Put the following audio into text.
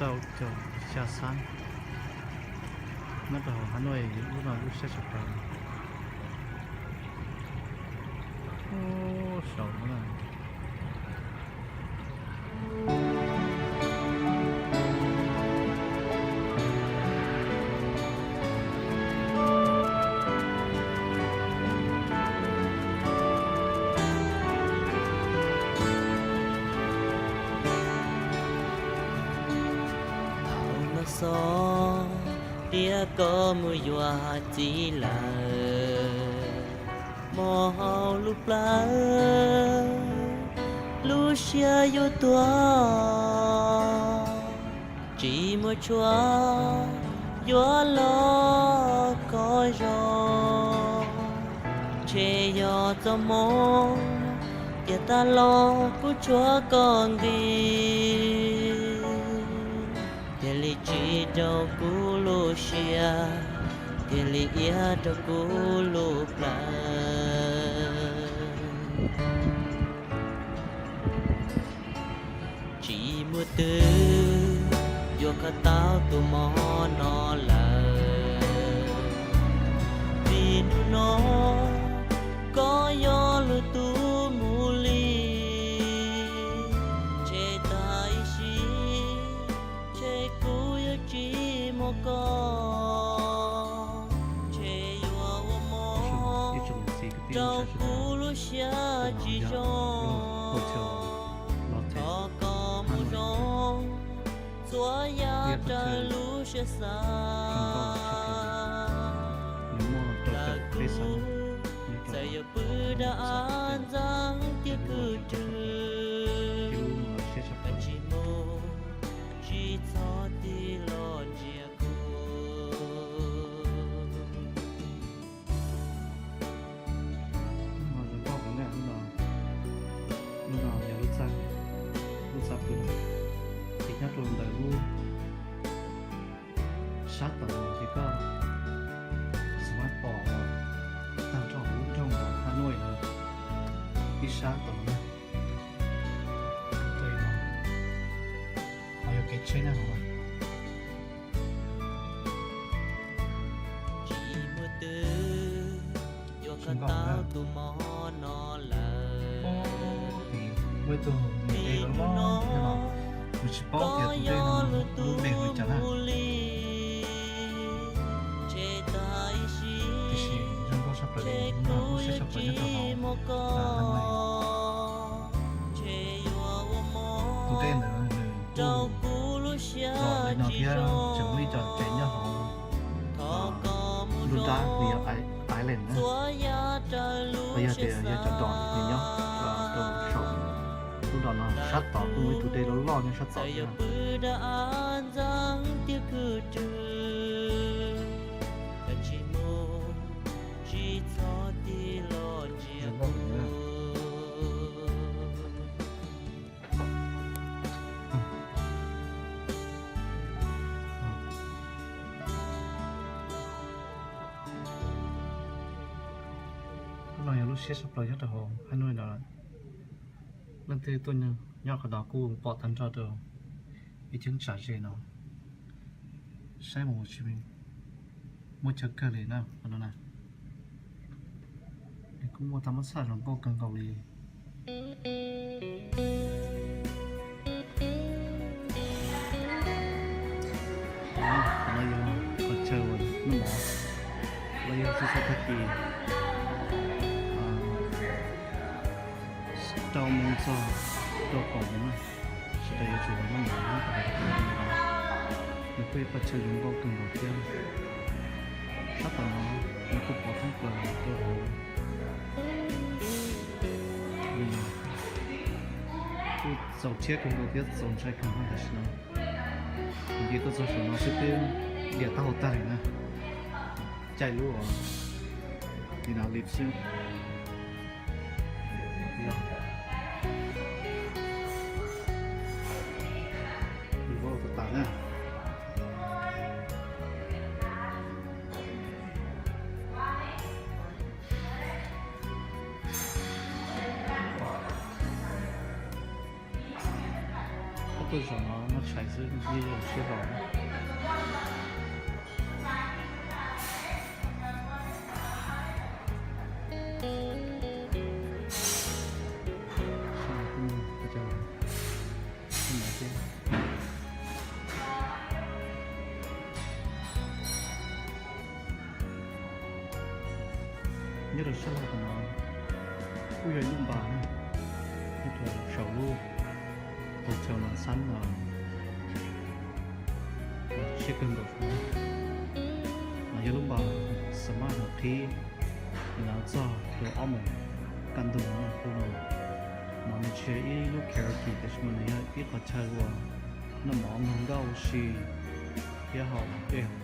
Rau caum xya xab, nyob rau hauv Hanoi lub no lub siab tshaj plaws. Ub, saum no na. Thaum no xyov tias koj mus yuav txiv lawm, mob hauv lub plawv, lub siab yuav tuag, tsis muaj tshuaj yuav los kho zoo. Ntshe yog txoj hmoo tiag tag los kuv tshuav koj nqi, thiaj li tsim rau kuv lub siab, thiaj li iab rau kuv lub plawv. Tsis muaj twg yuav kho tau tus mob no lawm, vim hnub no koj yog lwm tus mus li. Ntshe tag ib sim, ntshe kuv yuav tsis muaj koj, ntshe yuav ua mob rau kuv lub siab tsis zoo. Thov koj mus zoo txhua yam raws lub siab xav. Hlawv kuv txawm yuav pw nram av ntxeev tiaj khwj rwg, tsis mus tsis txhob tig los ntsia kuv. Lub no yog lub txaj, lub txaj pw, ces nyob rau ntawm lub sab tod ces koj txawm pom tag nrho lub nroog Hanoi no ib sab tod na. Ho yog kev tsheb na. Tsis muaj twg yuav kho tau tus mob no lawm. Muaj ib tug niam dej loj loj nyob no, kuv tsis paub tias tus dej no lub npe hu li cas na. Tiam sis zoo nkauj tshaj plaws li, lub no lub siab tshaj plaws nyob rau hauv Hanoi. Tus dej ntawd nws kuj los li no thiab tseem muaj ib co tsev nyob hauv lub nrab nws yog island na, los yog tias yog cov dos nws nyob rau saum lub dos no. Sab tod kuj muaj ib tug dej loj loj nyob sab tod thiab. Lub no yog lub siab tshaj plaws nyob rau hauv Hanoi no. Leej twg tuaj nyob qhov no kuj pom tag nrho rau ib cheeb tsam ze no. Saib mus tsis muaj chaw kawg li na qhov no na. Nws kuj muaj tag muaj txhaj zoo nkauj kawg nkaus li. Qhov no yog qhov chaw uas noj mov los yog txhua txhua tag kis rau moo txog rau kaum moos na, sawv daws yuav tsum los noj mov nyob rau qhov no. Nws kuj yog qhov chaw zoo nkauj kawg nkaus thiab. Sab tom no nws kuj pov thoob plaws rau hauv li no. Kuj txaus rhiab kawg nkaus thiab txaus ntshai kawg nkaus tam sim no. Kuv nce tuaj txog saum no xwb twb liam taub hau tag li na. Caij lub uas li no li xwb. Li no. Li no tas tas na. Tuaj zaum no noj tshais xwb, yeej yog siab hlo. Nyob rau sab laug no kuj yog ib lub npas na, nyob rau saum lub hotel Nonsan no, siab kawg nkaus. No yog lub npas smart no, qhib nws los txog rau ob moos kaj ntug no. Qhov no mas nws tsis yog ib lub karaoke tab sis mas nws yog ib qhov chaw uas noj mov mloog nkauj ua si thiab haus dej haus